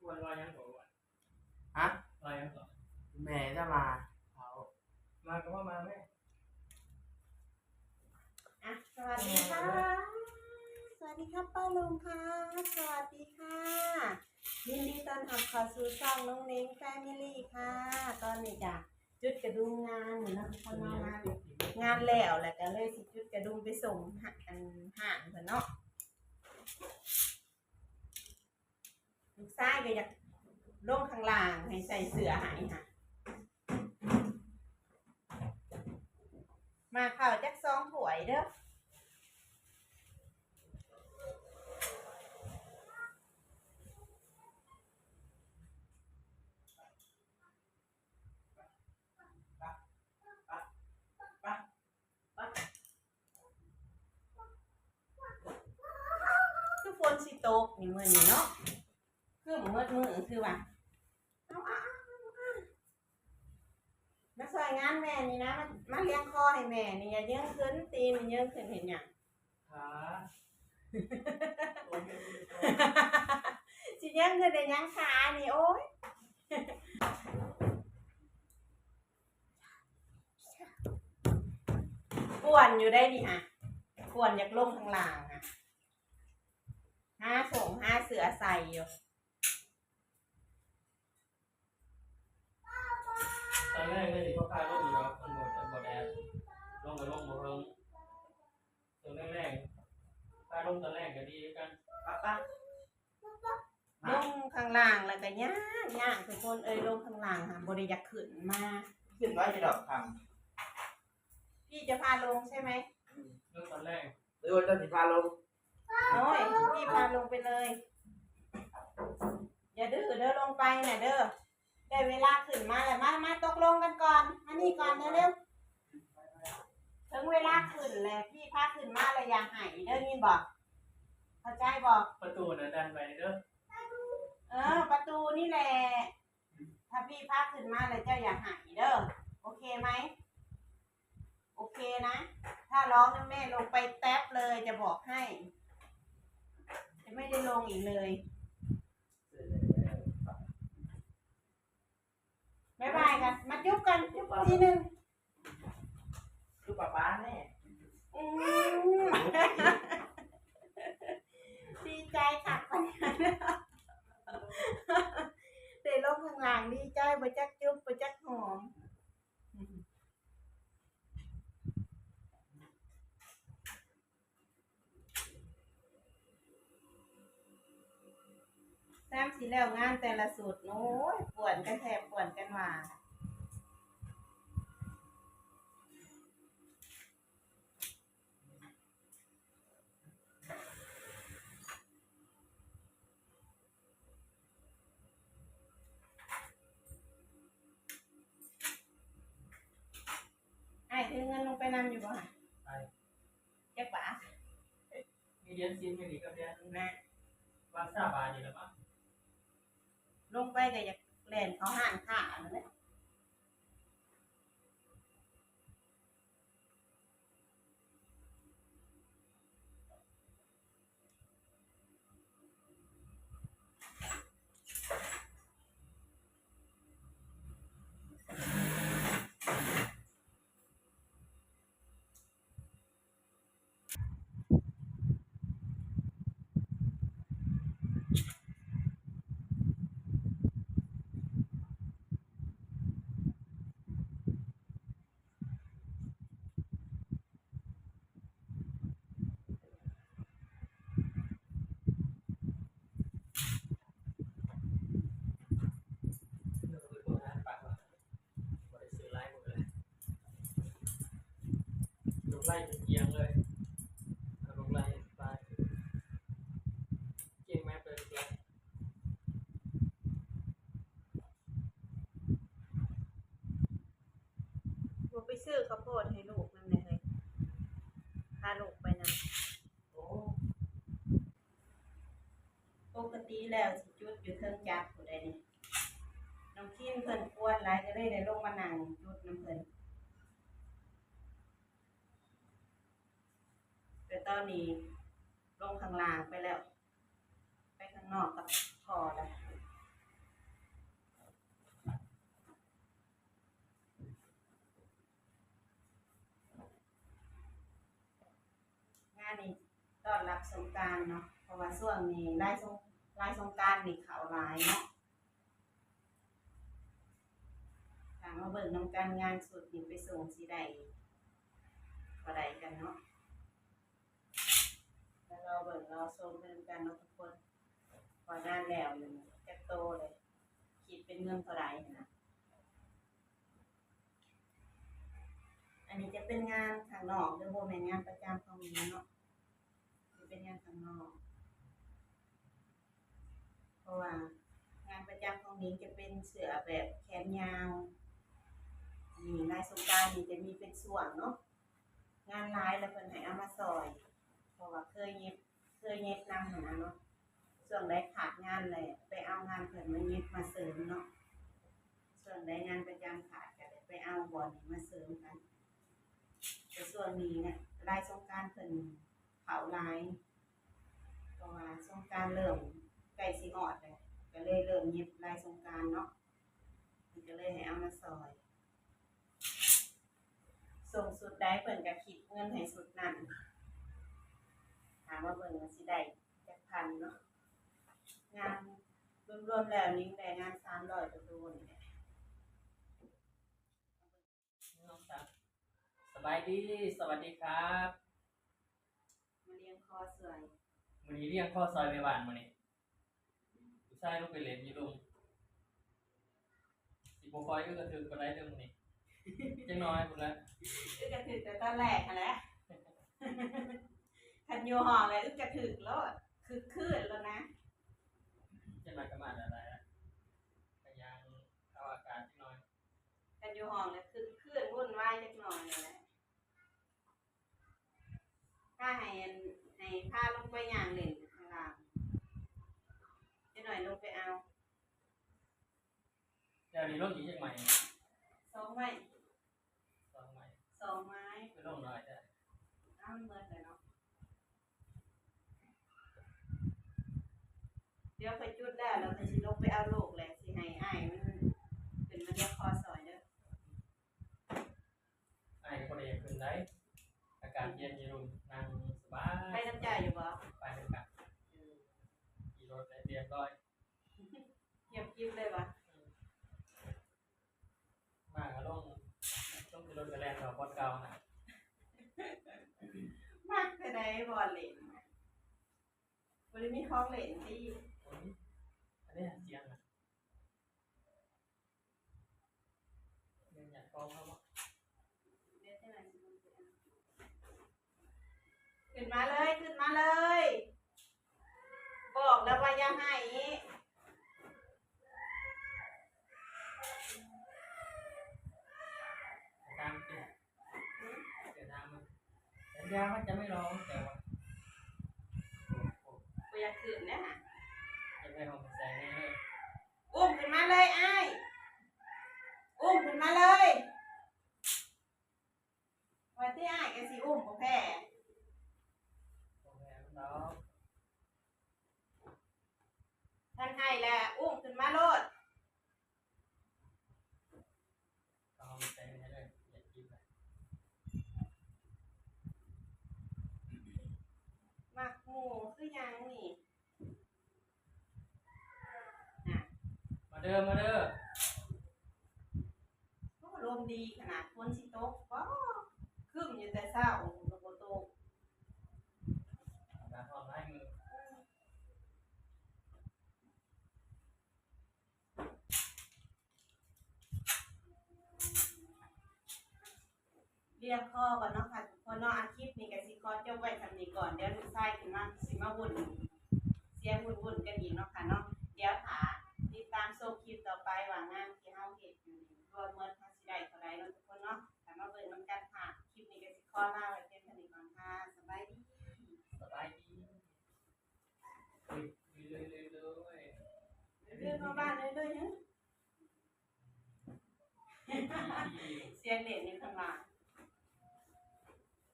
ວ່າຫຍັງກໍວ່າ ຮະ? ວ່າຫຍັງກໍ ແມ່ຈະມາເອົາ ມາກໍວ່າມາແມ່. ອ່ະ ສະຫວັດດີຄ່ະ ສະຫວັດດີຄ່ະປ້າລຸງຄ່ະ ສະຫວັດດີຄ່ະ ຍິນດີຕ້ອນຮັບເຂົ້າສູ່ຊ່ອງນ້ອງເນັງແຟມິລີຄ່ະ. ຕອນນີ້ກະຈຸດກະດຸມງານຢູ່ເນາະ ເພິ່ນເອົາງານ ງານແລ້ວ ແລ້ວກະເລີຍຊິຈຸດກະດຸມໄປສົ່ງ ອັນ ຮ້ານເພິ່ນເນາະ. ລູກຊາຍກໍຢາກລົງຂ້າງລ່າງໃຫ້ໃສ່ເສື້ອໃຫ້ຫະ ມາເຂົ້າຈັກສອງຖ້ວຍເດີ້. ຄືຝົນຊິຕົກນີ້ມື້ນີ້ເນາະ ຄຶ້ມໝົດມື້ຄືວ່າ. ເອົາ ເອົາ ເອົາ ເອົາ ມາຊ່ອຍງານແມ່ນີ້ນະ ມາ ມາລຽງຄໍໃຫ້ແມ່ນີ້ ຢ່າເຍີ້ງຂຶ້ນ ຕີນເຍີ້ງຂຶ້ນເຮັດຫຍັງ? ຂາ ຊິເຍີ້ງຂຶ້ນເຮັດຫຍັງຂານີ້ ໂອ້ຍ. ກວນຢູ່ໄດ໋ນີ້ຫະ ກວນຢາກລົງຂ້າງລ່າງຫະ ຫາສົ່ງຫາເສື້ອໃສ່ຢູ່. ຕອນແລກເລີຍຊິບໍ່ກ້າລົງດອກ ມັນບໍ່ ມັນບໍ່ແດດ ລົງກໍລົງບໍ່ເຖິງ. ຕອນແລກໆ ຖ້າລົງຕອນແລກກໍດີຄືກັນ. ປະ ປະ ລົງຂ້າງລ່າງແລ້ວກໍຍາກ ຍາກທຸກຄົນເອີຍ ລົງຂ້າງລ່າງຫາບໍ່ໄດ້ຢາກຂຶ້ນມາ. ຂຶ້ນໄວຢູ່ດອກຄຳ. พี่จะพาลงใช่ไหม? อืม ลงตอนแรก หรือว่าเจ้าสิพาลง? โอ้ย พี่พาลงไปเลย อย่าดื้อเด้อ ลงไปน่ะเด้อ ได้เวลาขึ้นมาแล้ว มา มาตกลงกันก่อน มานี่ก่อนเร็วๆ ถึงเวลาขึ้นแล้ว พี่พาขึ้นมาแล้วอย่าไห้เด้อ ยินบ่ เข้าใจบ่ ประตูน่ะดันไปเด้อ เออ ประตูนี่แหละ ถ้าพี่พาขึ้นมาแล้วเจ้าอย่าไห้เด้อ โอเคไหม? โอเคนะ ถ้าร้องนะแม่ลงไปแต๊บเลย จะบอกให้ จะไม่ได้ลงอีกเลย บ๊ายบายกัน มาจุ๊บกัน จุ๊บทีหนึ่ง คือป๊าป๊าแน่ อืม ดีใจคักปานนั้น ได้ลงข้างล่าง ดีใจ บ่จักจุ๊บ บ่จักหอม แซมสิแล้วงานแต่ละสุด โอ้ย ป่วนกันแท้ ป่วนกันว่า อ้ายถือเงินลงไปนำอยู่บ่หะ? ไป จักบาท? มีเหรียญสิบอยู่นี่กับเหรียญ นะ วัดซาบานี่ล่ะมั้ง ลงไปก็อยากแล่นเข้าห้างค้านั่นแหละ ลูกไล่เอียงเลย เอาลูกไล่ไป เก่งไหมเป็นลูกไล่ บ่ไปซื้อข้าวโพดให้ลูกนำแหน่เฮ้ย พาลูกไปนำ โอ้ ปกติแล้วสิจุดอยู่เทิงจักพู้นใดนี่ น้องคินเพิ่นกวนหลายก็เลยได้ลงมานั่งจุดนำเพิ่น แต่ตอนนี้ลงข้างล่างไปแล้ว ไปข้างนอกกับพ่อแล้ว ອັນນີ້ຕ້ອນຮັບສົງການເນາະ ເພາະວ່າຊ່ວງນີ້ຫຼາຍສົງ ຫຼາຍສົງການນີ້ເຂົ້າຫຼາຍເນາະ. ຖ້າມາເບິ່ງນຳກັນ ງານຊຸດນີ້ໄປສົ່ງຊິໄດ້ເທົ່າໃດກັນເນາະ. ແລ້ວລໍເບິ່ງລໍຊົມໄປນຳກັນເນາະທຸກຄົນ ວ່າງານແລ້ວນີ້ຈັກໂຕເລີຍ ຄິດເປັນເງິນເທົ່າໃດຫັ້ນນະ. ອັນນີ້ຈະເປັນງານຂ້າງນອກເດີ ບໍ່ແມ່ນງານປະຈຳຂອງນີ້ເນາະ ຈະເປັນງານຂ້າງນອກ ເພາະວ່າງານປະຈຳຂອງນີ້ຈະເປັນເສື້ອແບບແຂນຍາວ. ນີ້ລາຍສົງການນີ້ຈະມີເປັນຊ່ວງເນາະ ງານຫຼາຍແລ້ວເພິ່ນໃຫ້ເອົາມາຊ່ອຍ ເພາະວ່າເຄີຍເຢັບ ເຄີຍເຢັບນຳຫັ້ນນະເນາະ. ຊ່ວງໃດຂາດງານແລ້ວໄປເອົາງານເພິ່ນມາເຢັບມາເສີມເນາະ ຊ່ວງໃດງານປະຈຳຂາດກໍໄດ້ໄປເອົາບ່ອນນີ້ມາເສີມກັນ. ແຕ່ຊ່ວງນີ້ນະ ລາຍສົງການເພິ່ນເຂົ້າຫຼາຍ ເພາະວ່າສົງການເລີ່ມໃກ້ຊິຮອດແລ້ວ ກໍເລີຍເລີ່ມເຢັບລາຍສົງການເນາະ ເພິ່ນກໍເລີຍໃຫ້ເອົາມາຊ່ອຍ. ສົ່ງຊຸດໃດເພິ່ນກໍຄິດເງິນໃຫ້ຊຸດນັ້ນ. ຖາມວ່າເບິ່ງວ່າຊິໄດ້ຈັກພັນເນາະ ງານລວມໆແລ້ວນີ້ໄດ້ງານສາມຮ້ອຍກວ່າໂຕນີ້ແຫຼະ. ສະບາຍດີ ສະຫວັດດີຄັບ ມາລ້ຽງຄໍຊ່ອຍ ມື້ນີ້ລ້ຽງຄໍຊ່ອຍແມ່ບ້ານມື້ນີ້. ຜູ້ຊາຍລົງໄປຫຼິ້ນຢູ່ລຸ່ມ ຊິບໍ່ຄ່ອຍອຶກກະທຶກປານໃດເດີມື້ນີ້ ຈັກໜ້ອຍພຸ້ນແຫຼະ ອຶກກະທຶກແຕ່ຕອນແລກຫັ້ນແຫຼະ. ຄັນຢູ່ຫ້ອງແລ້ວອຶກກະທຶກໂລດ ຄຶກຄື້ນໂລດນະ. ຈັກໜ້ອຍກໍມາແລ້ວ ໄປຍ່າງເອົາອາກາດຈັກໜ້ອຍ. ຄັນຢູ່ຫ້ອງແລ້ວຄຶກຄື້ນວຸ່ນວາຍຈັກໜ້ອຍນີ້ແຫຼະ. ພາໃຫ້ ໃຫ້ພາລົງໄປຍ່າງຫຼິ້ນຂ້າງລ່າງ ຈັກໜ້ອຍລົງໄປເອົາ. ແຖວນີ້ລົດອີກຈັກໄມ້? ສອງໄມ້ ສອງໄມ້ ສອງໄມ້. ຄືລົງໜ້ອຍແທ້? ອ້າວ ມັນເໝິດແລ້ວເນາະ. ດຽວຂ້ອຍຈຸດແລ້ວ ແລ້ວຂ້ອຍຊິລົງໄປເອົາລູກ ແລ້ວຊິໃຫ້ອ້າຍມັນຂຶ້ນມາລ້ຽງຄໍຊ່ອຍເດີ. ອ້າຍກໍບໍ່ໄດ້ຢາກຂຶ້ນໃດ໋ ອາກາດເຢັນຢູ່ ນັ່ງສະບາຍ. ໄປນຳເຈົ້າຢູ່ບໍ່? ໄປນຳກັນ. ເອີ ຂີ່ລົດໄດ້ຮຽບຮ້ອຍ ຮຽບກິບເລີຍຫວາ? ເອີ ມາກໍລົງ ລົງຂີ່ລົດກໍແລ່ນເຂົ້າບ່ອນເກົ່ານະ. ມັກແທ້ໃດ໋ບ່ອນຫຼິ້ນນະ ບໍ່ໄດ້ມີຂອງຫຼິ້ນຕິ? ໂອ້ຍ ອັນນີ້ຫາສຽງນະ. ຂຶ້ນມາເລີຍ ຂຶ້ນມາເລີຍ ບອກແລ້ວວ່າຢ່າໄຫ້. ຕາມເສຍ ເສຍທາງມັນ ສັນຍາວ່າຈະໄມ່ຮ້ອງ ແຕ່ວ່າ ບໍ່ຢາກຂຶ້ນເດ້ ຢາກໄປຫ້ອງແສງແນ່ເລີຍ. ອຸ້ມຂຶ້ນມາເລີຍອ້າຍ ອຸ້ມຂຶ້ນມາເລີຍ. ວ່າຕິ ອ້າຍກໍຊິອຸ້ມບໍ່ແພ້ ບໍ່ແພ້ມັນດອກ. ຄັນໄຫ້ແລ້ວອຸ້ມຂຶ້ນມາໂລດ. ເອົາໃສ່ໃຫ້ເລີຍ ຢາກກິນລະ. ໝາກໝູຄືຫຍັງນີ້? ນະ ມາເດີ ມາເດີ. ໂອ້ ລົມດີຂະໜາດ ຝົນຊິຕົກບໍ? ຄຶ້ມຢູ່ແຕ່ເຊົ້າກໍບໍ່ຕົກ. ອາກາດຮ້ອນຫຼາຍມື້. ລຽງຄໍກ່ອນເນາະຄ່ະທຸກຄົນເນາະ. ອາ ຄລິບນີ້ກໍຊິຂໍຈົບໄວ້ສ່ຳນີ້ກ່ອນ. ດຽວລູກຊາຍຂຶ້ນມາ ຊິມາວຸ່ນ ສຽງວຸ່ນໆກັນອີກເນາະຄ່ະເນາະ. ດຽວຖ້າຕິດຕາມຊົມຄລິບຕໍ່ໄປວ່າງານທີ່ເຮົາເຮັດຢູ່ນີ້ ລວມໝົດເຮົາຊິໄດ້ເທົ່າໃດເນາະທຸກຄົນເນາະ. ຖ້າມາເບິ່ງນຳກັນຄ່ະ. ຄລິບນີ້ກໍຊິຂໍລາໄວ້ພຽງເທົ່ານີ້ກ່ອນຄ່ະ. ສະບາຍດີ. ສະບາຍດີ. ເລື່ອຍໆໆ ເລື່ອຍມາບ້ານເລື້ອຍໆ ຫຍັງ? ສຽງເຫຼັ້ນຢູ່ຂ້າງຫຼັງ.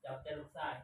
ຈັບແຕ່ລູກຊາຍ